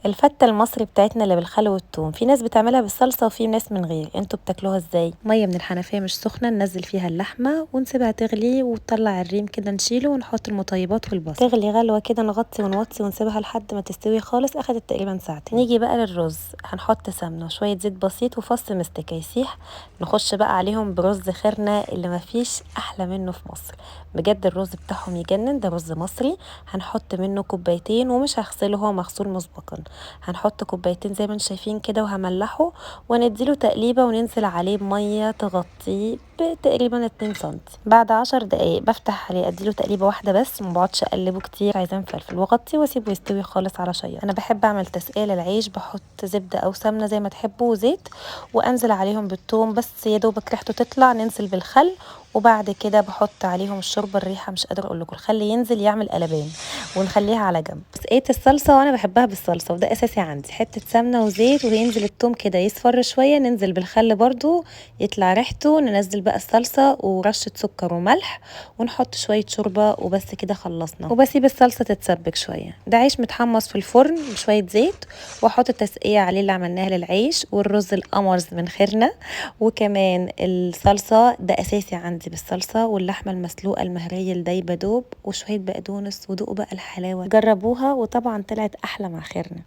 الفتة المصري بتاعتنا اللي بالخل والثوم، في ناس بتعملها بالصلصة وفي ناس من غير. انتوا بتاكلوها ازاي؟ مية من الحنفية مش سخنة ننزل فيها اللحمة ونسيبها تغلي وتطلع الريم كده، نشيله ونحط المطيبات والبصل. تغلي غلوة كده، نغطي ونوطي ونسيبها لحد ما تستوي خالص. اخدت تقريبا ساعتين. نيجي بقى للرز، هنحط سمنة وشوية زيت بسيط وفص مستكة يسيح. نخش بقى عليهم برز خيرنا اللي مفيش احلى منه في مصر، بجد الرز بتاعهم يجنن، ده رز مصري. هنحط منه كوبايتين ومش هغسله، هو مغسول مسبقا. هنحط كوبايتين زي ما انتم شايفين كده، وهملحه ونديله تقليبه وننزل عليه بميه تغطيه بتقريبا 2 سنتي. بعد 10 دقايق بفتح عليه، اديله تقليبه واحدة بس، ما بقعدش اقلبه كتير، عايزاه مفلفل، واغطيه واسيبه يستوي خالص على شيه. انا بحب اعمل تسقيه للعيش، بحط زبدة او سمنه زي ما تحبوا وزيت، وانزل عليهم بالثوم بس يا دوبك ريحته تطلع، ننزل بالخل، وبعد كده بحط عليهم الشوربة. الريحة مش قادرة اقول لكم، الخل ينزل يعمل قلبان، ونخليها على جنب. تسقيه الصلصه، وانا بحبها بالصلصه وده اساسي عندي، حتة سمنه وزيت، وينزل الثوم كده يصفر شوية، ننزل بالخل برضو يطلع ريحته، ننزل بقى الصلصه ورشه سكر وملح، ونحط شوية شوربة، وبس كده خلصنا. وبسيب الصلصه تتسبك شوية. ده عيش متحمص في الفرن بشوية زيت، واحط التسقيه عليه اللي عملناها للعيش، والرز القمرز من خيرنا، وكمان الصلصه ده اساسي عندي بالصلصه، واللحمة المسلوقه المهريه الدايبه دوب، وشوية بقدونس، ودوقوا بقى الحلاوة. جربوها وطبعا طلعت احلى مع خيرنا.